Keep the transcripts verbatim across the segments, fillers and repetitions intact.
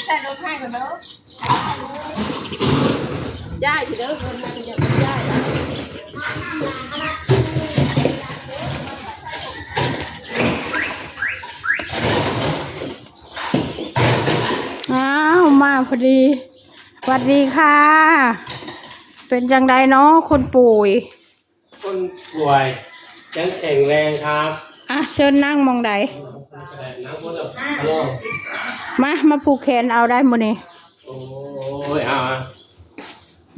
ใส่รถให้ก่อนเด้อ ย้ายสิเด้อ เงินมันยังย้าย อ้าว มาพอดี สวัสดีค่ะ เป็นจังใดเนาะ คนป่วย คนป่วยยังแข็งแรงครับ อ่ะ เชิญนั่งหม่องใด นั่งบนหลังคา มา มาผูกแขนเอาได้มื้อนี้ โอ้ย เอา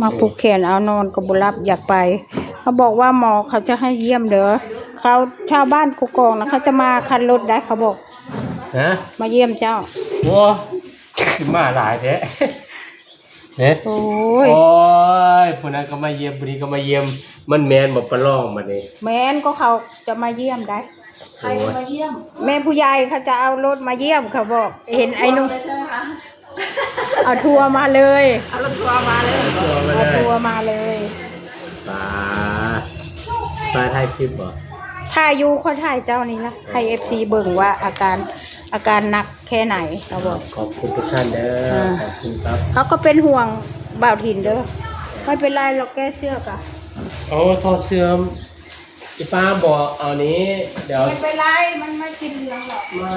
มาผูกแขนเอา นอนก็บ่หลับอยากไป เขาบอกว่าหมอเขาจะให้เยี่ยมเด้อ เขา ชาวบ้านกกอกนะ เขาจะมาคันรถได้ เขาบอก ฮะ มาเยี่ยมเจ้า โอ้ สิมาหลายแท้ เนี่ย โอ้ย โอ้ย ผู้นั้นก็มาเยี่ยม ผู้นี้ก็มาเยี่ยม มันแม่นบ่ ประลองบัดนี้ แม่น ก็เขาจะมาเยี่ยมได้ ใครจะมาเยี่ยม แม่ผู้ใหญ่เขาจะเอารถมาเยี่ยม เขาบอก เห็นไอ้หนุ่ม ทัวร์เลยใช่ไหมคะ เอาทัวร์มาเลย เอารถทัวร์มาเลย ทัวร์มาเลย เอาทัวร์มาเลย ป้า ป้าถ่ายคลิปบ่ ถ่ายอยู่ ขอถ่ายเจ้านี่นะ ให้ เอฟซี เบิ่งว่าอาการ อาการหนักแค่ไหน เขาบอก ขอบคุณทุกท่านเด้อ อ่า ขอบคุณครับ เขาก็เป็นห่วงบ่าวถิ่นเด้อ ไม่เป็นไรหรอก แก้เสื้อกะ โอ้ ถอดเสื้อ อีป้าบอกเอานี้ เดี๋ยว ไม่เป็นไร มันไม่กินเหลืองหรอก ไม่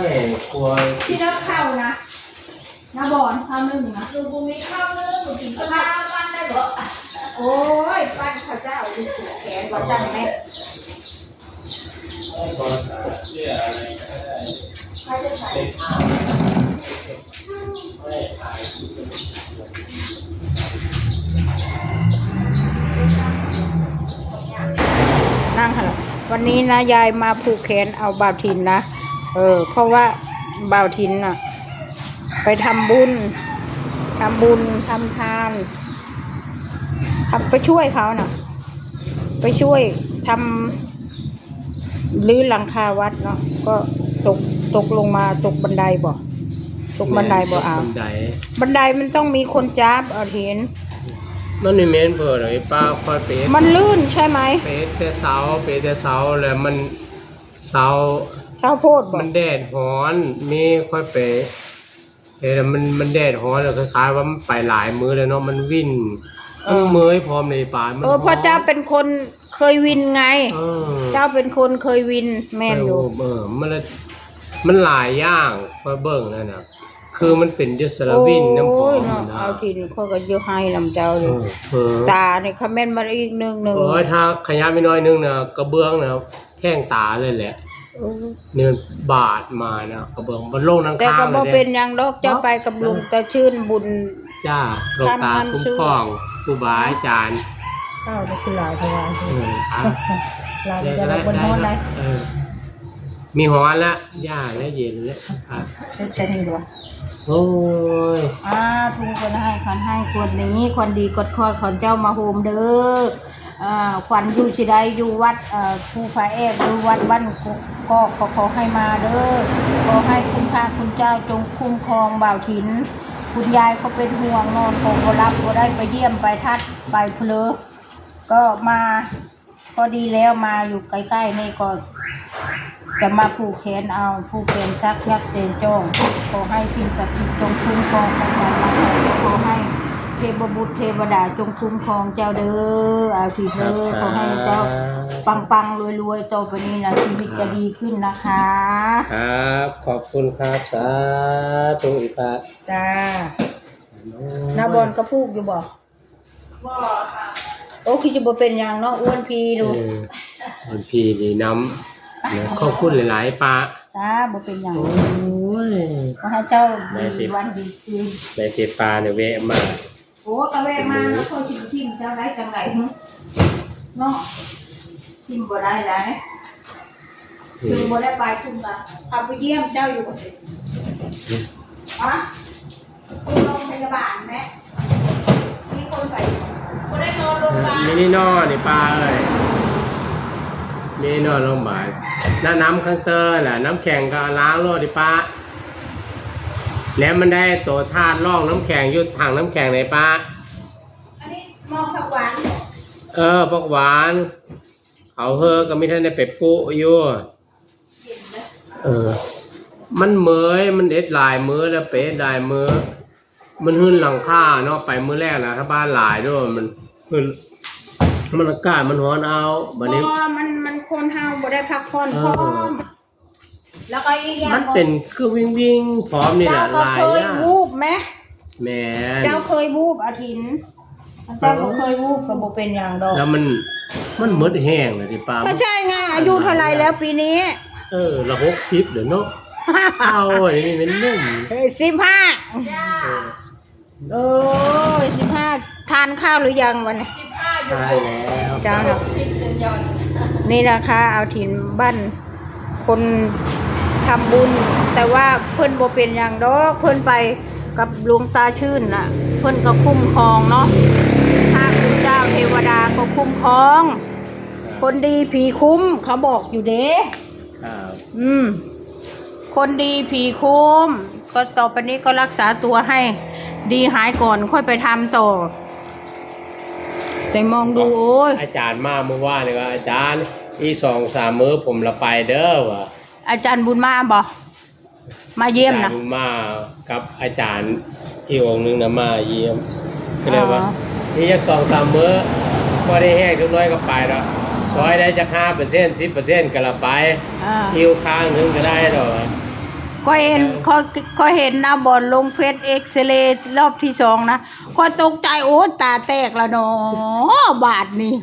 กลัว ที่เลิกเข้านะ น้าบอนข้าวนึ่งนะ หนูบ่มีข้าวนึ่ง หนูกินข้าวปั้นได้บ่ โอ้ย ปั้นข้าวเจ้าอยู่สุดแขนว่าซั่นแม่ นั่งค่ะ วันนี้นะ ยายมาผูกแขนเอาบ่าวถิ่นนะ เออ เพราะว่าบ่าวถิ่นน่ะ ไปทำบุญ ทำบุญ ทำทาน ทำ ไปช่วยเขาน่ะ ไปช่วยทำรื้อหลังคาวัดเนาะ ก็ตก ตกลงมา ตกบันไดบ่ ตกบันไดบ่ แม่น เอา ตกบันได บันไดมันต้องมีคนจับ เอาเห็น มันนี่แม่นเพิ่นไอ้ป้าค่อยไป มันลื่นใช่ไหม ไปแต่เช้า ไปแต่เช้าแล้วมัน เช้า เช้าโพดบ่ มันแดดฮ้อน มีค่อยไป เออ มัน มันแดดฮ้อนเลย คล้ายๆว่ามันไปหลายมื้อแล้วเนาะ มันวิ่น เออ มันเมื่อยพร้อมในป่า มัน เออ ฮ้อน เพราะเจ้าเป็นคนเคยวินไง เออ เจ้าเป็นคนเคยวิน แม่นอยู่ เออ เออ มันละ มันหลายอย่าง ข้อยเบิ่งแล้วนะ คือมันเป็นอยู่สารวินน้ำหอม โอ้ยเนาะ นะ เอาถิ่นข้อยก็อยู่ไห้นำเจ้าอยู่ เออ เออ ตานี่คอมเมนต์มาอีกหนึ่งหนึ่ง โอ้ย ถ้าขยับอีกหน่อยหนึ่งนะ กระเบื้องนะ แทงตาเลยแหละ เออ นี่มันบาดมานะ กระเบื้องมันลงหลังคา แต่ก็บ่ เลยเด้ เป็นหยังดอก เจ้า เนาะ ไปกับหลวงตาชื่นบุญ จ้า หลวงตา คำ คุ้มครอง ครูบาอาจารย์ อ้าว นี่คือหลายเท่าไหร่ เออ อ่ะ หลายเท่าไหร่ ได้ ได้ บนฮ้อน ได้ ได้ เออ มีฮ้อนละ ย่าและเย็นแล้ว อ่ะ เช็ด เช็ดให้ดู โอ้ย อ่า ทุกคนให้ คันให้ คนนี้ คนดีกดคอย ขอนเจ้ามาโฮมเด้อ เอ่อ ขวัญอยู่ที่ใด อยู่วัด เอ่อ ภูผาแอก หรือวัดบ้านกกอก ก็ขอให้มาเด้อ ขอให้คุณพระคุณเจ้าจงคุ้มครองบ่าวถิ่น คุณยายก็เป็นห่วง นอนก็บ่หลับ บ่ได้ไปเยี่ยม ไปทัด ไปเพลอ ก็มา ก็ดีแล้ว มาอยู่ใกล้ๆนี่ก็ จะมาผูกแขนเอา ผูกแขนสักยักษ์เจนจอง ขอให้สิ่งศักดิ์สิทธิ์จงคุ้มครองรักษา ขอให้เทพบุตรเทวดาจงคุ้มครองเจ้าเด้อ เอาสิเด้อ ครับ ขอให้เจ้า สาธุ ปังๆรวยๆ ต่อไปนี้นะ ชีวิตจะดีขึ้นนะคะ ครับ ขอบคุณครับ สาธุ อีกครับ จ้า น้าบอลก็ผูกอยู่บ่ บ่ค่ะ โอ้ คือจะบ่เป็นหยังเนาะ อ้วนพีดู เออ อ้วนพีดีน้ำ นะ ขอบคุณหลายๆ ป้า จ้า บ่เป็นหยัง โอ้ย ขอให้เจ้าดีวันดีคืน ได้แต่ป้าเนี่ยแวะมา โอ้ ก็แวะมาแล้ว คนสิทิ่มเจ้าได้จังได๋หึ เนาะ ทิ่มบ่ได้หลาย อืม คือบ่ได้ไปคุณก็เอาไปเยี่ยมเจ้าอยู่ ฮะ อยู่โรงพยาบาลแม่ มีคนไป บ่ได้นอนโรงพยาบาล มีนี่นอนนี่ป้าเอ้ย มีนอนโรงพยาบาล น้ำ น้ำข้างเตอร์น่ะ น้ำแข็งก็ล้างโลดดิป้า แล้วมันได้ตัวธาตุรองน้ำแข็งอยู่ถังน้ำแข็งไหนป้า อันนี้หม้อผักหวาน เออ ผักหวาน เอาเฮอก็มีท่านได้ไปปุ๊อยู่ เออ มันเมื่อย มันเฮ็ดหลายมื้อแล้ว ไปเฮ็ดหลายมื้อ มันหื้นหลังคาเนาะ ไปมื้อแรกนะ ถ้าบ้านหลายเด้อ มันหื้น มันอากาศมันร้อนเอา บัดนี้ บ่ มัน มันคนเฮาบ่ได้พักผ่อน เออ พร้อม แล้วก็อีกอย่าง มันเป็นคือวิ่งๆ พร้อมนี่แหละ เจ้าก็ หลาย เคย อย่าง วูบไหม แม่น เจ้าเคยวูบ อาทิน เจ้าก็เคย เออ วูบก็บ่เป็นหยังดอก แล้วมัน มันหมดแฮงเลยติป้า ก็ใช่ไง อายุเท่าไหร่แล้วปีนี้ เออ ละหกสิบแล้วเนาะ เอาอันนี้เป็นหนุ่ม เฮ้ย สิบห้า เออ เออ สิบห้า ทานข้าวหรือยังวันนี้ สิบห้า อยู่ ทานแล้ว เจ้าเนาะ สิบเป็นยอด นี่นะคะ เอาถิ่นบ้าน คนทำบุญ แต่ว่าเพิ่นบ่เป็นหยังดอก เพิ่นไปกับหลวงตาชื่นน่ะ เพิ่นก็คุ้มครองเนาะ พระคุณเจ้าเทวดาก็คุ้มครอง ครับ คนดีผีคุ้ม เขาบอกอยู่เด้ ครับ อืม คนดีผีคุ้ม ก็ต่อไปนี้ก็รักษาตัวให้ดีหายก่อนค่อยไปทำต่อ แต่มองดู ก็ โอ้ย อาจารย์มาเมื่อวานนี่ก็ "อาจารย์ อีกสองสามมื้อผมละไปเด้อ" ว่า อาจารย์บุญมาบ่ มาเยี่ยมนะ อาจารย์บุญมากับอาจารย์อีกองค์หนึ่งนะ มาเยี่ยม ก็เลยว่า อ๋อ "นี่จักสองสามมื้อ พอได้แฮงจักหน่อยก็ไปแล้ว ซอยได้จักห้าเปอร์เซ็นต์ สิบเปอร์เซ็นต์ ก็ละไป อ่า หิ้วข้างหนึ่งก็ได้ดอก" ก็เห็น ก็ ก็เห็นนะ บอลลงเฟซเอ็กซเรย์รอบที่สองนะ ก็ตกใจ โอ้ ตาแตกแล้วเนาะ บาดนี่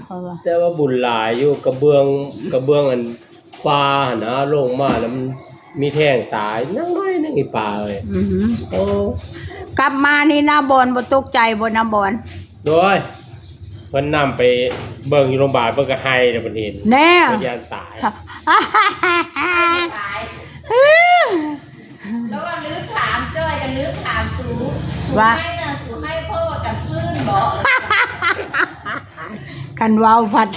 แต่ว่าบุญหลายอยู่ กระเบื้อง กระเบื้องอันฟ้าหั่นนะ ลงมาแล้วมันมีแท่งตาย นั่งน้อยนึงอีป่าเอ้ย อือหือ โอ้ กลับมานี่นะบอลบ่ตกใจบ่นะบอล โดย เพิ่นนำไปเบิ่งอยู่โรงพยาบาล เพิ่นก็ไห้แล้วเพิ่นเห็น แน่ เพิ่นย่านตาย ตาย แล้วว่าลืมถามจ้อยกับลืมถามสู สู ว่า ไห้น่ะ สูไห้พ่อกันฟื้นบ่ คันเว้าพัด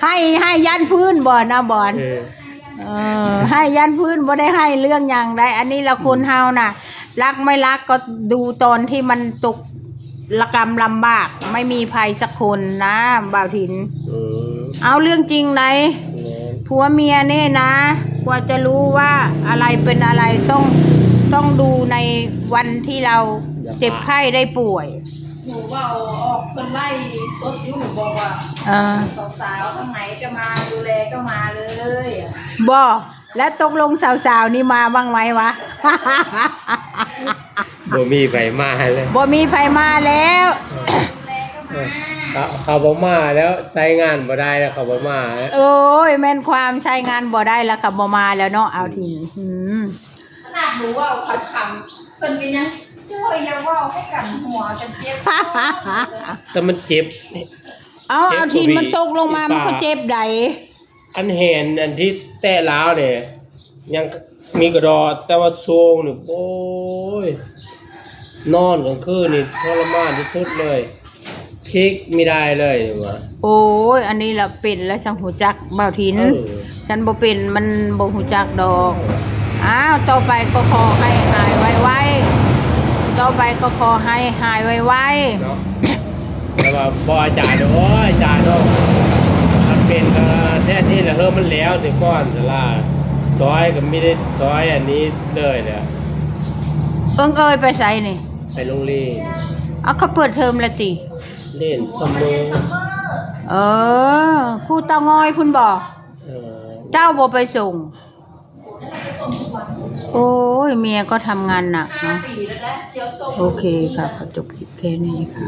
ไห้ ไห้ย่านฟื้นบ่นะบอล เออ เออ ไห้ย่านฟื้น บ่ได้ไห้เรื่องหยังใด อันนี้ละคนเฮาน่ะ รักไม่รักก็ดูตอนที่มันตกระกำลำบาก ไม่มีใครสักคนนะ บ่าวถิน อืม เอาเรื่องจริงไหน แม่น ผัวเมียเนี่ยนะ กว่าจะรู้ว่าอะไรเป็นอะไร ต้อง ต้องดูในวันที่เราเจ็บไข้ได้ป่วย หนูเว้าออกเพิ่นไล่สดอยู่ หนูบอกว่า อ่า สาวๆ ทางไหนจะมาดูแลก็มาเลย บ่ แล้วตกลงสาวๆ นี่มาบ้างไหมวะ บ่มีไผมาเลย บ่มีไผมาแล้ว ดูแลก็มา เออ เขา เขาบ่มาแล้ว ใช้งานบ่ได้แล้ว เขาบ่มาแล้ว โอ้ย แม่นความใช้งานบ่ได้แล้ว เขาบ่มาแล้วเนาะ เอาที อืม ขนาดหนูเว้าคำๆ เพิ่นก็ยัง "จ้อยอย่าเว้าให้กันหัวกันเจ็บ" แต่มันเจ็บ เอา เจ็บ เอาที กว่า มันตกลงมา อีก มันก็เจ็บใด อันแหน อันที่แตะล้าวเนี่ย ยังมีกระดอ แต่ว่าโซงนี่ โอ้ย นอนกลางคืนนี่ทรมานที่สุดเลย พลิกไม่ได้เลยว่ะ โอ้ย อันนี้ละเป็นแล้วจั่งฮู้จัก บ่าวถิน เออ ฉันบ่เป็น มันบ่ฮู้จักดอก อ้าว ต่อไปก็ขอให้หายไวๆ ต่อไปก็ขอให้หายไวๆ เนาะ แต่ว่าบ่อาจารย์ โอ้ย อาจารย์เนาะ มันเป็น เอ่อ แท้ที่ละ เฮ้อ มันแล้วเสียก่อน แต่ละซอยก็ไม่ได้ซอยอันนี้เลยเนี่ย เอิงเอยไปไสนี่ ไปโรงเรียน เอา เขาเปิดเทอมแล้วติ เล่นซัมเมอร์ เออ ครูเต้างอยพุ้นบ่ เออ เจ้าบ่ไปส่ง โอ้ย เมียก็ทำงานหนักเนาะ โอเคค่ะ ขอจบคลิปแค่นี้ค่ะ